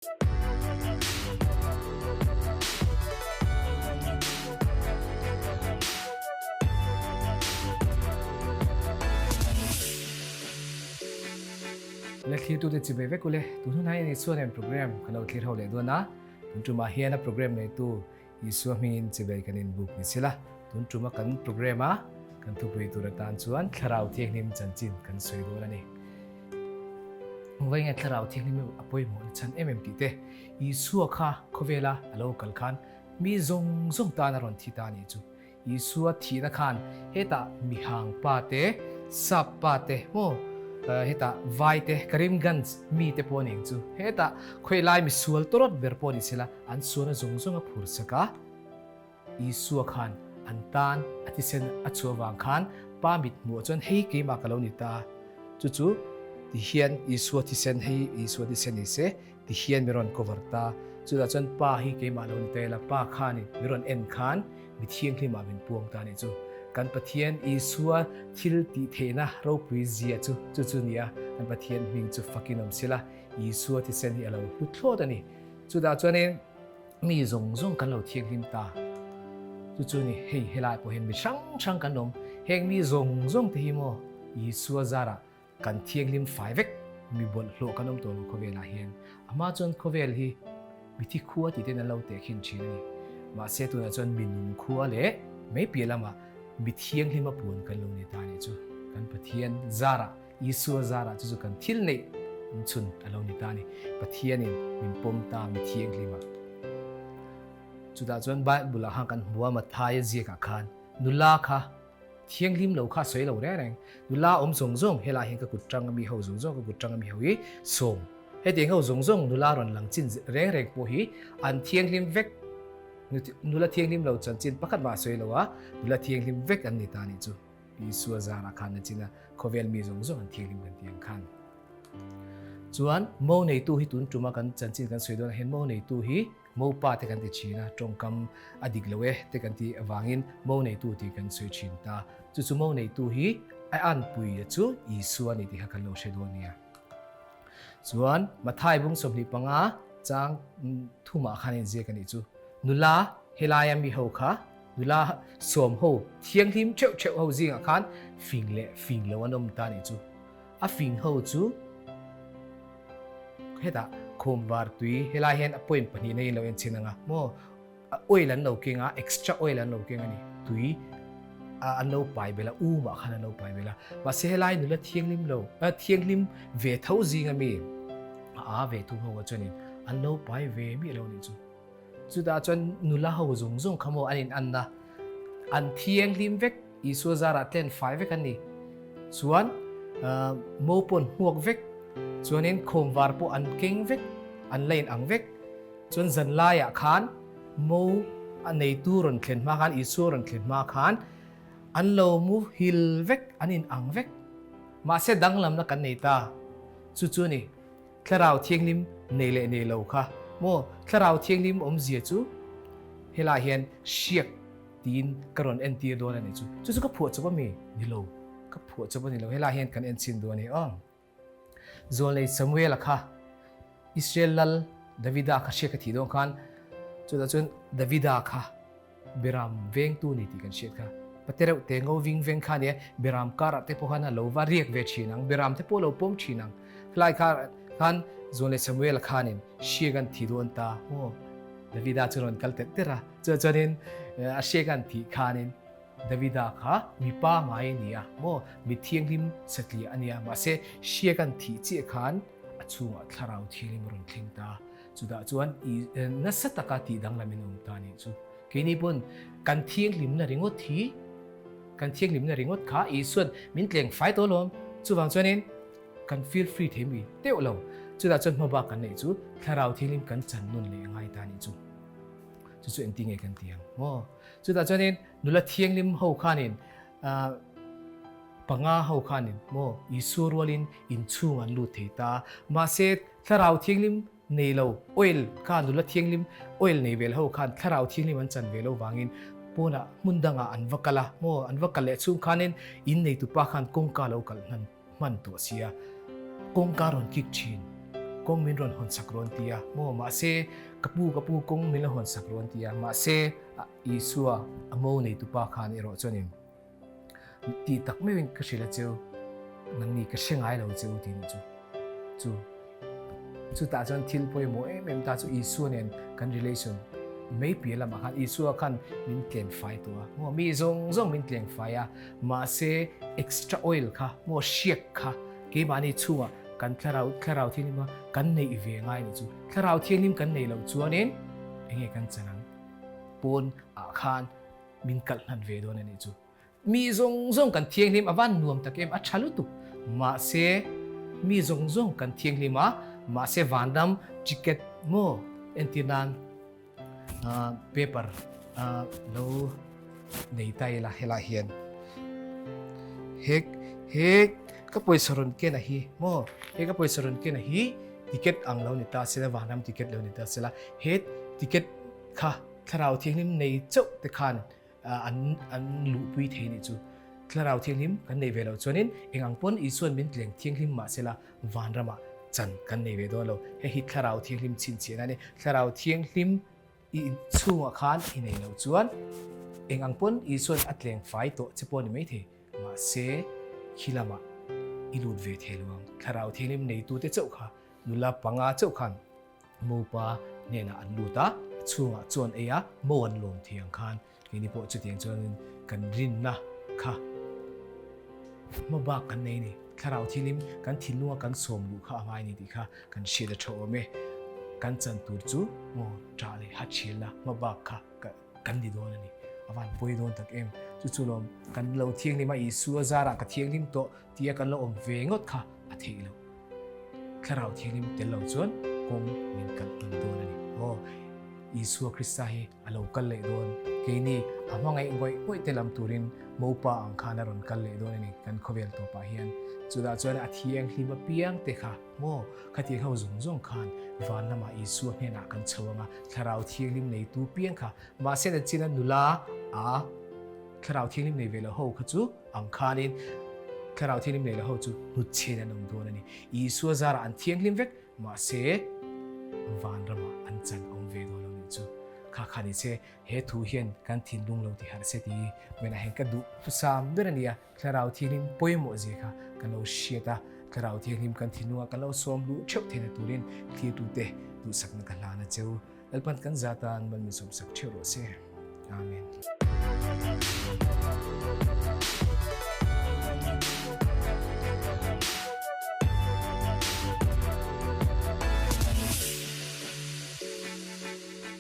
Le thlir tute chibai vek ule, tun hun hian Isua nen program kan lo thlir ho leh dawn a, tun tumah hian a program neitu Isua hmingin chibai kan inbuk ni sila, tun tuma kan program a kan thupui tur atan chuan Thlarau Thianghlim chanchin kan sawi dawn a ni. Vawiinge Thlarau Thianghlim hi a pawimawh na chhan em em tih te, Isua kha khawvela a lo kal khan mi zawng zawng tan a rawn thi ta a nih chu. Isua thihna khan hetah mihang pa te, sap pa te maw hetah vai te, Karimganj mi te pawh ning chu hetah khawilai misual tawrawt ber pawh ni sela an sualna zawng zawng a phur sak a. Isua khan an tan a thisen a chhuah vang khan pa mit hmuh chuan hei keimah ka lo ni ta chu chu ti hian Isua thisen hei Isua thisen ni se Ti hian mi rawn cover ta. Chutah chuan pa hi keimah lo ni ta ila, pa khanin mi rawn en khan mi thianghlimah min puang ta anih chu. Kan Pathian Isua thil tih theihna ropui zia chu chu chu nia, kan Pathian hming chu fakin awm sila, Isua thisen hi a lo hlu thlawt a ni. Chutah chuanin mi zawng zawng kan lo thianghlim ta. Chu chu ni, hei helai pawh hian mi hrang hrang kan awm. Heng mi zawng zawng te hi maw Isua zarah Kan thianghlim fai vek, mi bawlhhlawh kan awm tawh lo khawvelah hian. A hma chuan khawvel hi mithi khua tih ten an lo tehkhin thin a ni. Mahse tunah chuan mi nung khua leh mai piah lamah mi thianghlim a puan kan lo ni ta a nih chu. Kan Pathian zarah, Isua zarah chu chu kan thil neih awm chhun a lo ni ta a ni. Pathianin min pawm ta mi thianghlim ah. Chutah chuan Bible ah khan kan hmu a, Mathaia ziakah khan nula kha Thianghlim lo kha sawi lo reng reng. Nula awm zawng zawng helai hian ka kut tang a mi ho zawng zawng ka kut tang a mi ho hi sawm. Hetiang ho zawng zawng nula rawn lang chin reng reng pawh hi an thianghlim vek. Nula thianghlim lo chanchin pakhat mah a sawi lo a, nula thianghlim vek an ni ta nih chu. Isua zarah khan a chin a, khawvel mi zawng zawng an thianghlim kan tih ang khan. Chuan mo neitu hi tun tuma kan chanchin kan sawi dawn ah hian mo neitu hi Mopa te kan ti thin a, tawngkam a dik lo e te kan tih avangin mo neitu tih kan sawi thin ta. Chu chu mo neitu hi a anpui chu Isua a ni tih kha kan lo hre dawn nia. Chuan Mathai bung 25 chang thumah khan a inziak a nih chu. Nula helaia mi ho kha nula sawm ho thianghlim theuh theuh ho zingah khan fing leh fing lo an awm ta a nih chu. A fing ho chu Hetah khawmvar tui helai hian a point pahnihna in lo en chhin anga maw oil an lo keng a extra oil an lo keng a ni tui an lo pai bel a um ah khan an lo pai bel a mahse helai nula thianghlim lo thianghlim ve tho zing a mi a a ve thung ho chuanin an lo pai ve miah lo nih chu Chutah chuan nula ho zawng zawng kha maw an in an a, an thianghlim vek, Isua zarah tlen fai vek an ni. Chuan mo pawh an hmuak vek, chuanin khawmvar pawh an keng vek, an la in ang vek. Chuan zanlaiah khan mo a neitu rawn thlen hma khan, Isua rawn thlen hma khan an lo mu hil vek, an in ang vek. Mahse danglamna kan nei ta, chu chu a ni. Thlarau Thianghlim nei leh nei lo kha maw? Thlarau Thianghlim awmzia chu helaiah hian hriak tiin ka rawn entir dawn a nih chu. Chu chu ka phuah chawp a mi? Ni lo, ka phuah chawp a ni lo. Helaiah hian kan enchhin dawn a ni aw. Zawlnei Samuela kha Israel lal Davida kha hriak a thih dawn khan chutah chuan Davida kha Beram vengtu ni tih kan hriat kha. Pate reuh te ngo ving veng kha nia, beram karah te pawh khan a lo va riak ve thin ang, beram te pawh a lo pawm thin ang. Helai kha khan Zuan leh Samuel khanin hriak an thi dawn ta maw? Davida chu rawn kal terh terh a, chuah chuanin a hriak an thih khanin Davida kha mipa ngai a ni a maw? Mi thianghlim satliah a nia, mahse hriak an thih chiah khan a chhungah thlarau thianghlim a rawn thleng ta. Chutah chuan i nasa taka tih danglamin a awm ta anih chu. Keini pawn kan thianghlimna ringawt hi, kan thianghlimna ringawt kha Isuan min tleng fai tawh alawm. Chuvang chuanin kan feel free thei mi teuh lo. Chutah chuan hmabak kan neih chu Thlarau Thianghlim kan chan nawn leh ngai ta anih chu. Chu chu engti nge kan ti ang maw? Chutah chuanin nula thianghlim ho khanin panga ho khanin maw Isua rualin inchhung an lut thei ta. Mahse Thlarau Thianghlim nei lo, oil kha nula thianghlim oil nei vel ho khan Thlarau Thianghlim an chan ve lo vangin pawnah hmun dangah an va kal a, maw an va kal leh chhung khanin in neitupa khan kawngka lo kalh hman hman tawh sia, kawngka rawn kik thin. kawng min rawn hawn sak rawn ti a maw mahse ka pu ka pu kawng min la hawn sak rawn ti a mahse Isua a mo neitupa khan erawh chuanin tih tak meuhin ka hrilh a cheu nangni ka hre ngai lo cheu tih chu chu chutah chuan thil pawimawh em em ta chu Isua nen kan relation mai piah lamah khan Isua khan min tlen fai tawh a maw mi zawng zawng min tlen fai a mahse extra oil kha maw hriak kha keimahni chhungah kan thlarau thlarau thianghlim a kan neih ve ngai ni chu thlarau thianghlim kan neih loh chuanin enge kan chan ang pawn ah khan min kalh hnan ve dawn a nih chu. Mi zawng zawng kan thianghlim a van nuam tak em a tha lutuk. Mahse mi zawng zawng kan thianghlim a, mahse vanram ticket maw entir nan paper lo nei ta ila helai hian he he ka pawisa rawn ken a hi maw he ka pawisa rawn ken a hi ticket ang lo ni ta sela vanram ticket lo ni ta sela he ticket kha Thlarau Thianghlim nei chauh te khan an an luhpui thei nih chu. Thlarau Thianghlim kan nei ve loh chuanin eng ang pawn Isuan min tleng thianghlim mah sela vanramah chan kan nei ve dawn lo. Hei hi Thlarau Thianghlim chhinchhiahna a ni. Thlarau Thianghlim i chhungah khan i nei loh chuan eng ang pawn Isuan a tleng fai tawh che pawh a ni maithei. Mahse khi lamah i lut ve thei lo ang. Thlarau Thianghlim neitute chauh kha nula panga chauh khan Mopa hnenah an lut a, a chhungah chuan ei a, mo an lawm thei ang khan keini pawh chutiang chuanin kan rinna kha hmabak kan nei a ni. Thlarau thilim kan thinlunga kan sawm luh kha a ngai a ni tih kha kan hriat a tha awm e. Kan chan tur chu maw ṭah leh hathialna hmabak kha kan ni dawn a ni. A van pawi dawn tak em. Chu chu lawm kan lo thianghlim a, Isua zarah ka thianghlim tawh tia kan lo awm ve ngawt kha a theih loh. Thlarau Thianghlim tel lo chuan kawng min kalh hman dawn a ni. Aw, Isua Krista hi a lo kal leh dawn. Keini a hmangaih ngawih ngawih te lam turin Mopa ang khan a rawn kal leh dawn a ni kan khawvel tawpah hian. Chutah chuan a thianghlim apiang te kha maw khatiang ho zawng zawng khan van lamah Isua hnenah kan chho ang a, Thlarau Thianghlim neitu piang kha mahse nachina nula a Thlarau Thianghlim nei ve lo ho kha chu Ang khanin Thlarau Thianghlim nei lo ho chu hnutchhian an awm dawn a ni. Isua zarah an thianghlim vek, mahse vanramah an chan awm ve dawn lo nih chu. Kha kha ni se, he thu hian kan thinlung lo ti harh se ti vawiinah hian ka duh thusam ber a ni a, Thlarau Thianghlim pawimawh zia kha kan lo hriat a, Thlarau Thianghlim kan thinlungah kan lo sawm luh theuh theihna turin thlirtute duhsakna ka hlan a cheu. Lalpan kan zatan mal min sawmsak theuh rawh se. Amen.